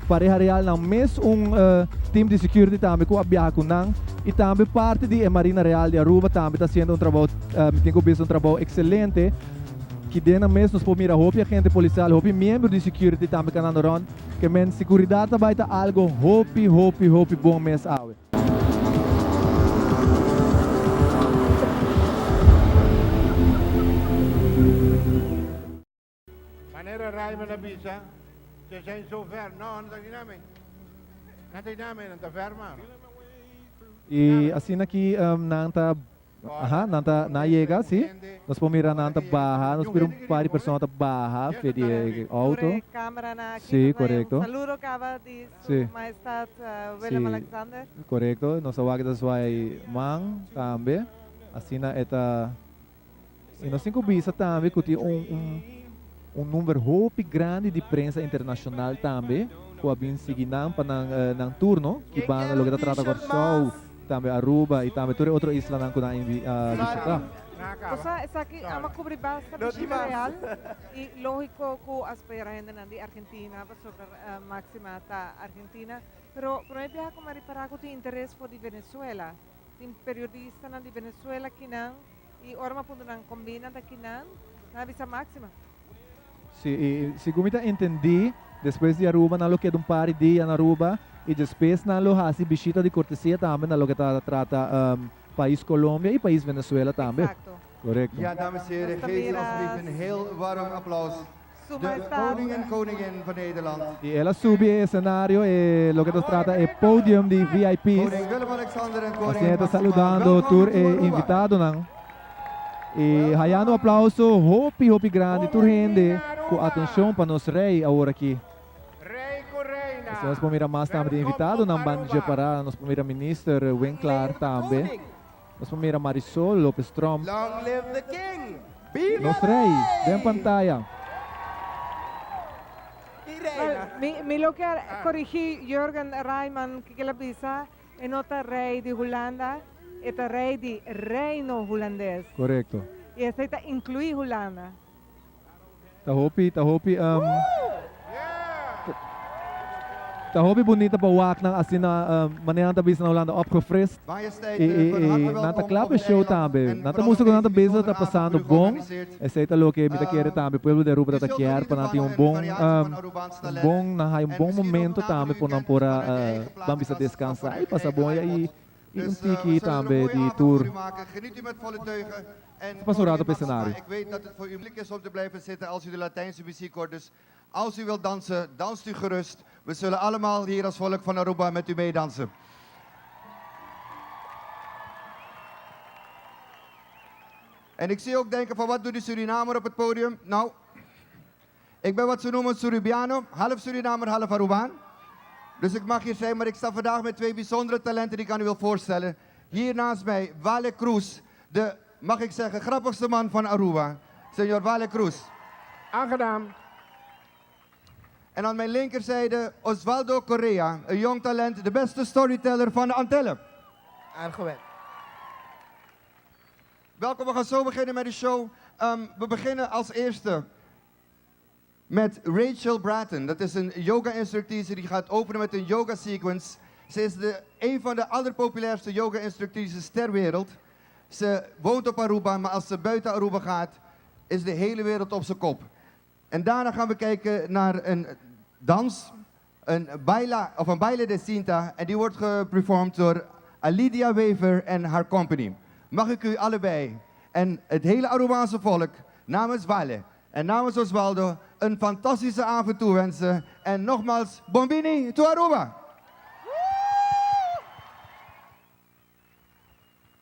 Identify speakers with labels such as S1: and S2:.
S1: Pareha Real nan mes un team di security tambe cu a biaha cu nan y tambe parti di e Marina Real di Aruba tambe ta haciendo un trabou mi tin cu bisa un trabou excelente ki den nan mes nos por mira hopi agente policial hopi miembro di security tambe canando rond ke men seguridad ta bay ta algo hopi hopi hopi bon mes awe.
S2: Manera Raymond a bisa, ze zijn zo ver. No, nan ta di name. Nan ta di name, nan ta ver mano.
S1: Y asina ki nan ta, aha, nan ta, nan a yega, si. Nos por mira nan ta baha, nos mira un par di persona ta baha fe di e auto.
S3: Tur e cameranan aki
S1: Si,
S3: nos a
S1: corecto.
S3: un saludo caba di Su
S1: Si.
S3: Majestad Willem
S1: Si,
S3: Alexander.
S1: corecto. Nos a wak ta zwaai man tambe. Asina e ta. I nos tin ku bisa tambe ku tin un un un number hopi grandi di prensa internashonal tambe ku a bin sigui nan pa nan nan turno ki banda loke ta trata Kòrsou, tambe Aruba i tambe tur e otro islanan ku nan a bishitá.
S3: Cosa esaki ama kubri basta bishita real i lógiko ku a spera hendenan di Argentina pasobra Maxima ta Argentina pero promé biaha ku mi a ripará ku tin interes for di Venezuela. Tin periodistanan di Venezuela kinan y ora mi a puntra nan con bin nan ta kinan, nan a bisa Maxima.
S1: Si, y segun mi ta entendí, despues di Aruba nan lo keda un par di dia na Aruba y despues nan lo haci bishita di cortesia tambe na loke ta trata pais Colombia y pais Venezuela tambe.
S3: Exacto.
S1: Correcto.
S4: Ja, dames en heren,
S3: Nos ta
S4: geef
S3: mira
S4: alsjeblieft een heel warm applaus
S3: Su
S4: de
S3: Majestad.
S4: koning en koningin van Nederland.
S1: Y el a subi e escenario, e loke ta trata e podium di VIP's.
S4: Koning Willem-Alexander en
S1: Asina
S4: koningin
S1: e ta
S4: Maxima,
S1: saludando
S4: welkom
S1: tur
S4: to
S1: e
S4: Aruba.
S1: invitadonan y hayando aplauso hopi hopi grandi tur hende cu atencion pa nos rey awor aki.
S2: Rey cu reina.
S1: Asina nos por mira mas tambe di
S2: Welkom op
S1: invitadonan ban dje
S2: Aruba.
S1: para, nos por mira minister Winklaar tambe. Nos por mira Marisol Lopez Tromp.
S5: Long live the king! Viva
S1: Nos rey den pantaya.
S5: Y reina.
S3: Mi, mi lo kier corigi Jurgen Raymann kico el a bisa, e no ta rey di Hulanda, e ta rey di Reino Hulandes.
S1: Correcto.
S3: Y esey ta inclui Hulanda.
S1: Ta hopi, ta hopi, ta hopi bunita pa wak nan asina manera nan ta bisa na Hulanda opgefrist
S4: Majesteit,
S1: y y
S4: van harte
S1: y nan ta
S4: welkom
S1: kla
S4: op
S1: pa e
S4: het
S1: show
S4: eiland
S1: tambe.
S4: en
S1: Nan ta
S4: vooral
S1: mustra
S4: op
S1: ku nan ta
S4: deze
S1: bezig ta
S4: bijzondere avond
S1: pasando
S4: voor u
S1: bon.
S4: georganiseerd.
S1: Esei ta loke mi ta kier tambe pueblo di Aruba
S4: U
S1: ta
S4: zult
S1: kier pa
S4: genieten
S1: nan tin
S4: van
S1: un
S4: een
S1: bon
S4: variatie van Arubaans
S1: un
S4: talent
S1: bon nan haya un
S4: en
S1: bon
S4: misschien ook
S1: momento
S4: namen
S1: tambe
S4: die u
S1: por nan
S4: kent
S1: por a
S4: vanuit de eigen
S1: ban bisa
S4: platenkast of
S1: deskansa
S4: vanuit
S1: y
S4: uw
S1: pasa
S4: eigen
S1: bon y
S4: iPod.
S1: y un
S4: Dus eh, we
S1: tiki
S4: zullen er een
S1: tambe
S4: mooie
S1: di
S4: avond
S1: tur.
S4: voor u maken. Geniet u met volle teugen. En
S1: Pasa un rato
S4: koningin
S1: pa e
S4: Maxima,
S1: scenario.
S4: ik weet dat het voor u moeilijk is om te blijven zitten als u de Latijnse muziek hoort. Dus als u wilt dansen, danst u gerust. We zullen allemaal hier als volk van Aruba met u meedansen. En ik zie ook denken van wat doet die Surinamer op het podium? Nou, ik ben wat ze noemen Suribiano, half Surinamer, half Arubaan. Dus ik mag hier zijn, maar ik sta vandaag met twee bijzondere talenten die ik aan u wil voorstellen. Hier naast mij, Wale Cruz, de, mag ik zeggen, grappigste man van Aruba. Senor Wale Cruz.
S2: Aangenaam.
S4: En aan mijn linkerzijde Osvaldo Correa, een jong talent, de beste storyteller van de Antillen.
S5: Aangewend.
S4: Welkom, we gaan zo beginnen met de show. Ehm, we beginnen als eerste met Rachel Bratton. Dat is een yoga-instructrice die gaat openen met een yoga sequence. Ze is de, een van de allerpopulairste yoga-instructrices ter wereld. Ze woont op Aruba, maar als ze buiten Aruba gaat, is de hele wereld op zijn kop. En daarna gaan we kijken naar een dans, een baila, of een baile de cinta. En die wordt geperformed door Alidia Wever en haar company. Mag ik u allebei en het hele Arubaanse volk namens Wale en namens Oswaldo een fantastische avond toewensen. En nogmaals, Bombini to Aruba!